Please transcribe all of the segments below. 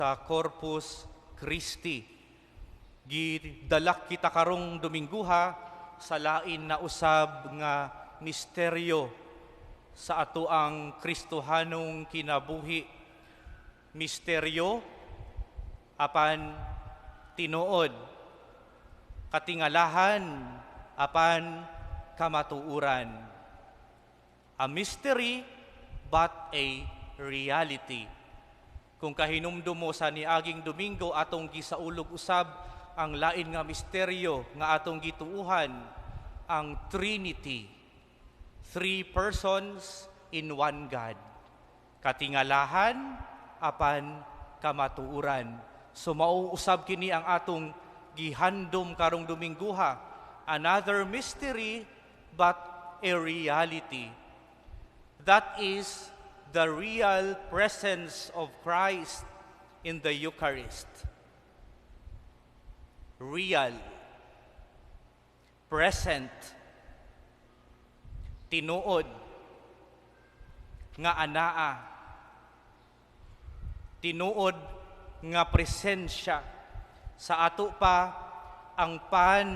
Sa Corpus Christi. Gidalak kita karong Domingguha sa lain na usab nga misteryo sa atoang Kristohanong kinabuhi. Misteryo apan tinuod, katingalahan apan kamatuuran. A mystery but a reality. Kung kahinumdum mo, sa niaging Domingo atong gisaulog usab ang lain nga misteryo nga atong gituuhan, ang Trinity. Three persons in one God. Katingalahan apan kamatuuran. So mao usab kini ang atong gihandom karong Domingguha. Another mystery but a reality. That is the real presence of Christ in the Eucharist. Real, present, tinuod, nga anaa, tinuod nga presensya. Sa ato pa, ang pan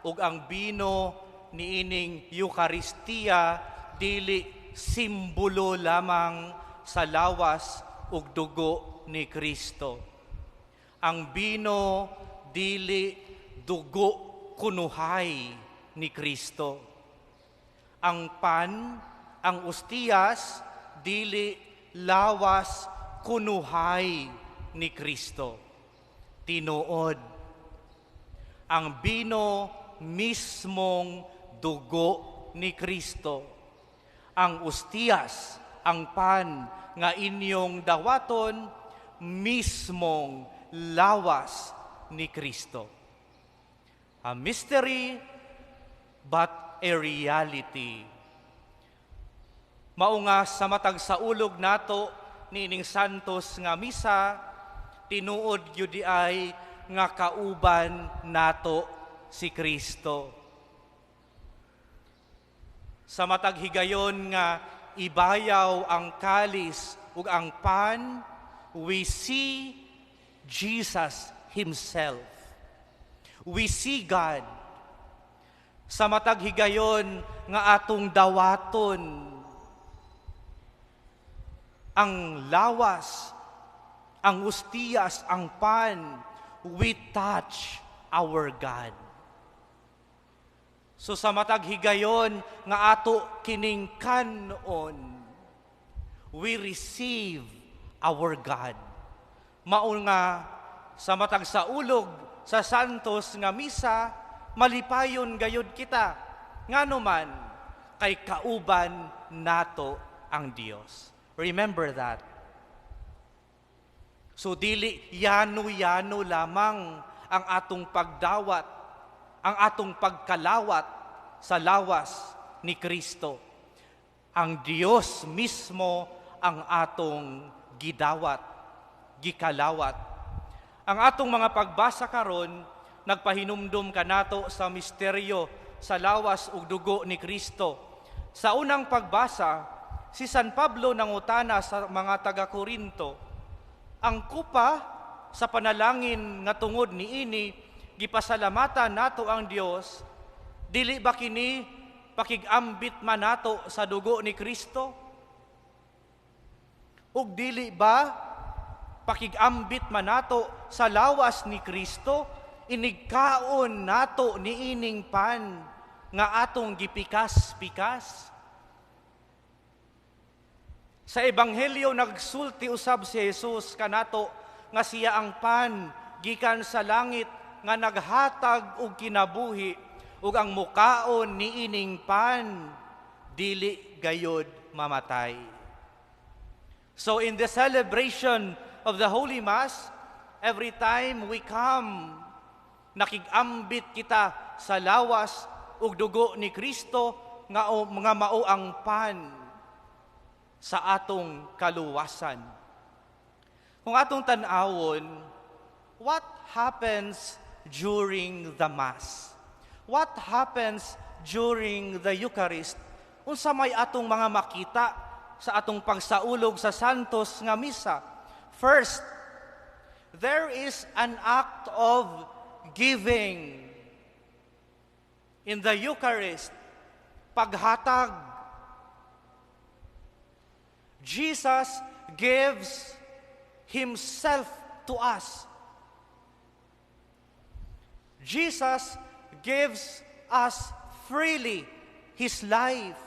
ug ang bino niining Eucharistia dili simbolo lamang sa lawas ug dugo ni Kristo. Ang bino dili dugo kunuhay ni Kristo. Ang pan, ang ustiyas, dili lawas kunuhay ni Kristo. Tinuod. Ang bino, mismong dugo ni Kristo. Ang ustiyas, ang pan nga inyong dawaton, mismong lawas ni Kristo. A mystery but a reality. Mao nga sa matag saulog nato niining Santos nga Misa, tinuod gyud ay nga kauban nato si Kristo. Sa matag higayon nga ibayaw ang kalis ug ang pan, we see Jesus himself. We see God. Sa matag higayon nga atong dawaton ang lawas, ang ustiyas, ang pan, we touch our God. So sa matag higayon nga ato kining kan-on, we receive our God. Mao nga sa matag saulog sa Santos nga Misa, malipayon gayud kita. Ngano man, kay kauban nato ang Dios. Remember that. So dili yano-yano lamang ang atong pagdawat, ang atong pagkalawat sa lawas ni Kristo. Ang Dios mismo ang atong gidawat, gikalawat. Ang atong mga pagbasa karon nagpahinumdum kanato sa misteryo sa lawas ug dugo ni Kristo. Sa unang pagbasa, si San Pablo nangutana sa mga taga-Korinto, ang kupa sa panalangin nga tungod niini gipasalamatan nato ang Dios, dili ba kini pakigambit man nato sa dugo ni Kristo? Ug dili ba pakigambit man nato sa lawas ni Kristo inigkaon nato niining pan nga atong gipikas-pikas? Sa Ebanghelyo, nagsulti usab si Jesus kanato nga siya ang pan gikan sa langit nga naghatag og kinabuhi, ug ang mukaon niining pan dili gayod mamatay. So in the celebration of the Holy Mass, every time we come, nakigambit kita sa lawas ug dugo ni Kristo nga mao ang pan sa atong kaluwasan. Kung atong tan-awon, what happens during the Mass? What happens during the Eucharist? Unsa may atong mga makita sa atong pagsaulog sa Santos nga Misa? First, there is an act of giving. In the Eucharist, paghatag. Jesus gives Himself to us. Jesus gives us freely His life.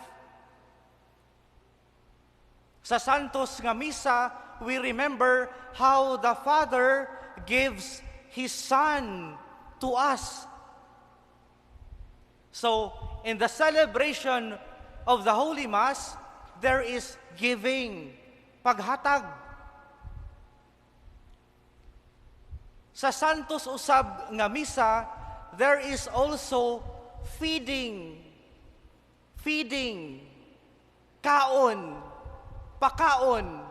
Sa Santos nga Misa, we remember how the Father gives His Son to us. So, in the celebration of the Holy Mass, there is giving, paghatag. Sa Santos usab nga misa, there is also feeding. Feeding. Kaon. Pakaon.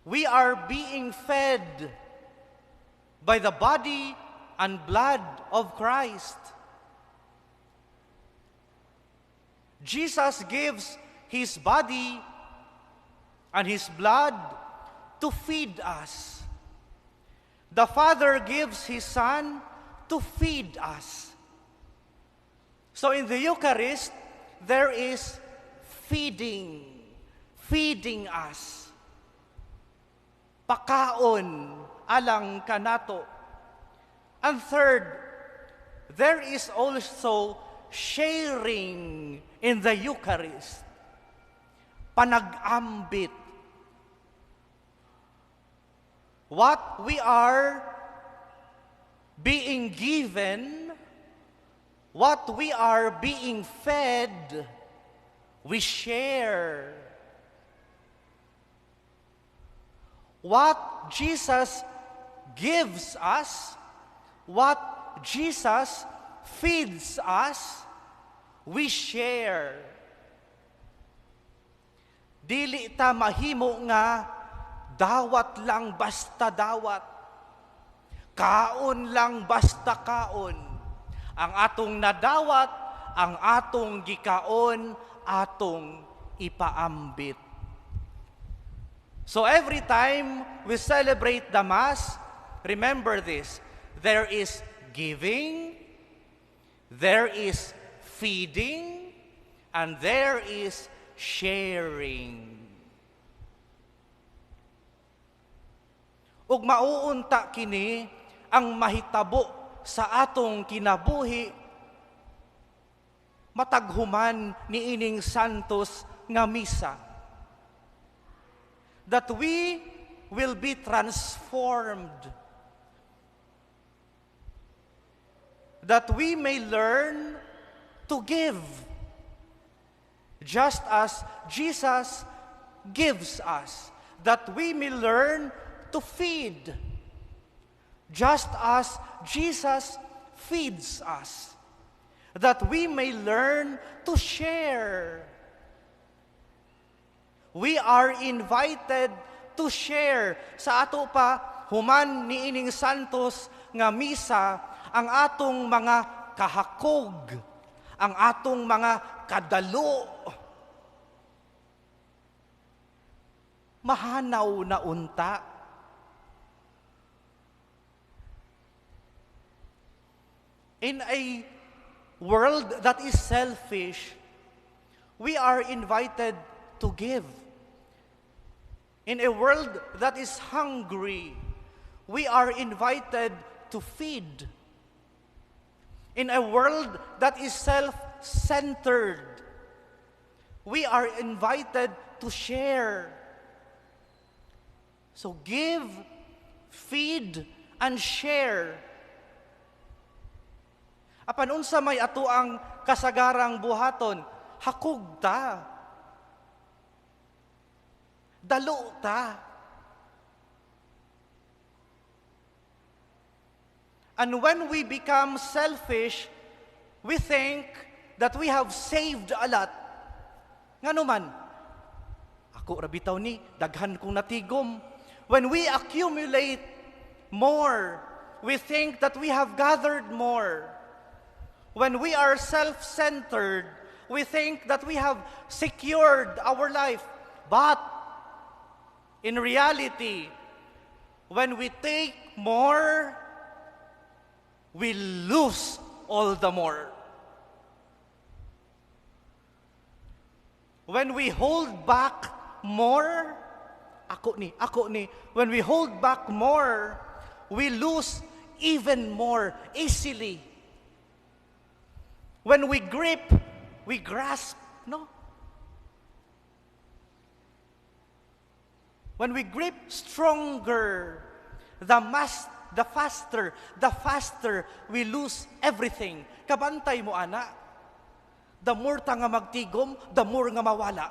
We are being fed by the body and blood of Christ. Jesus gives His body and His blood to feed us. The Father gives His Son to feed us. So in the Eucharist, there is feeding, feeding us. Pakaon alang kanato. And third, there is also sharing in the Eucharist. Panag-ambit. What we are being given, what we are being fed, we share. What Jesus gives us, what Jesus feeds us, we share. Dili ta mahimo nga dawat lang basta dawat. Kaon lang basta kaon. Ang atong nadawat, ang atong gikaon, atong ipaambit. So every time we celebrate the Mass, remember this: there is giving, there is feeding, and there is sharing. Ug mauunta kini ang mahitabo sa atong kinabuhi mataghuman niining Santos nga misa. That we will be transformed. That we may learn to give, just as Jesus gives us. That we may learn to feed, just as Jesus feeds us. That we may learn to share. We are invited to share. Sa ato pa, human niining Santos nga misa, ang atong mga kahakog, ang atong mga kadalo, mahanaw na unta. In a world that is selfish, we are invited to give. In a world that is hungry, we are invited to feed. In a world that is self-centered, we are invited to share. So give, feed, and share. Apan unsa may ato ang kasagarang buhaton, hakog ta. Dalo ta. And when we become selfish, we think that we have saved a lot. Ngano man, ako ra bitaw ni, daghan kong natigom. When we accumulate more, we think that we have gathered more. When we are self-centered, we think that we have secured our life. But in reality, When we take more, we lose all the more. When we hold back more, ako ni, when we hold back more, we lose even more easily. When we grip, we grasp, no? When we grip stronger, the faster we lose everything. Kabantay mo, ana. The more ta nga magtigom, the more nga mawala.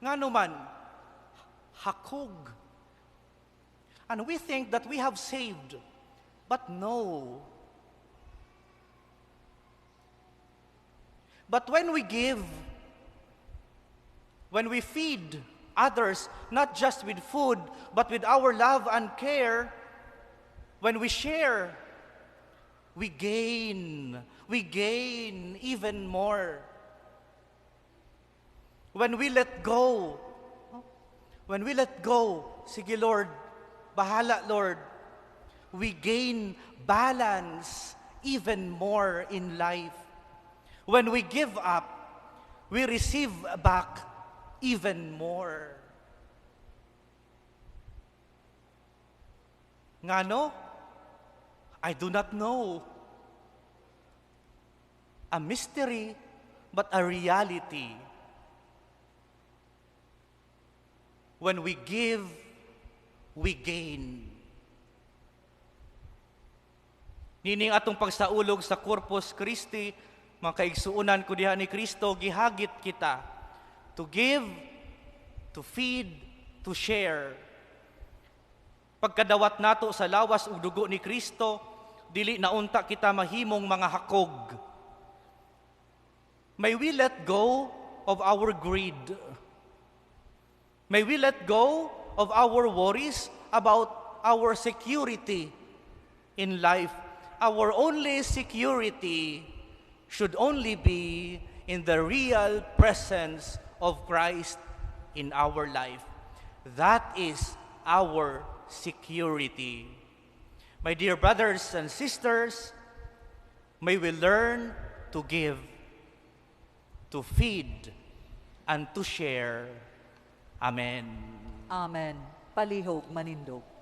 Ngano man, hakog. And we think that we have saved, but no. But when we give, when we feed others, not just with food, but with our love and care, when we share, we gain. We gain even more. When we let go, when we let go, sige Lord, bahala Lord, we gain balance even more in life. When we give up, we receive back even more. Ngano? I do not know. A mystery, but a reality. When we give, we gain. Nining atong pagsaulog sa Corpus Christi, mga kaigsuonan ko diha ni Kristo, gihagit kita to give, to feed, to share. Pagkadawat nato sa lawas ug dugo ni Kristo, dili na unta kita mahimong mga hakog. May we let go of our greed. May we let go of our worries about our security in life. Our only security should only be in the real presence of Christ in our life. That is our security. My dear brothers and sisters, may we learn to give, to feed, and to share. Amen. Amen. Palihog manindog.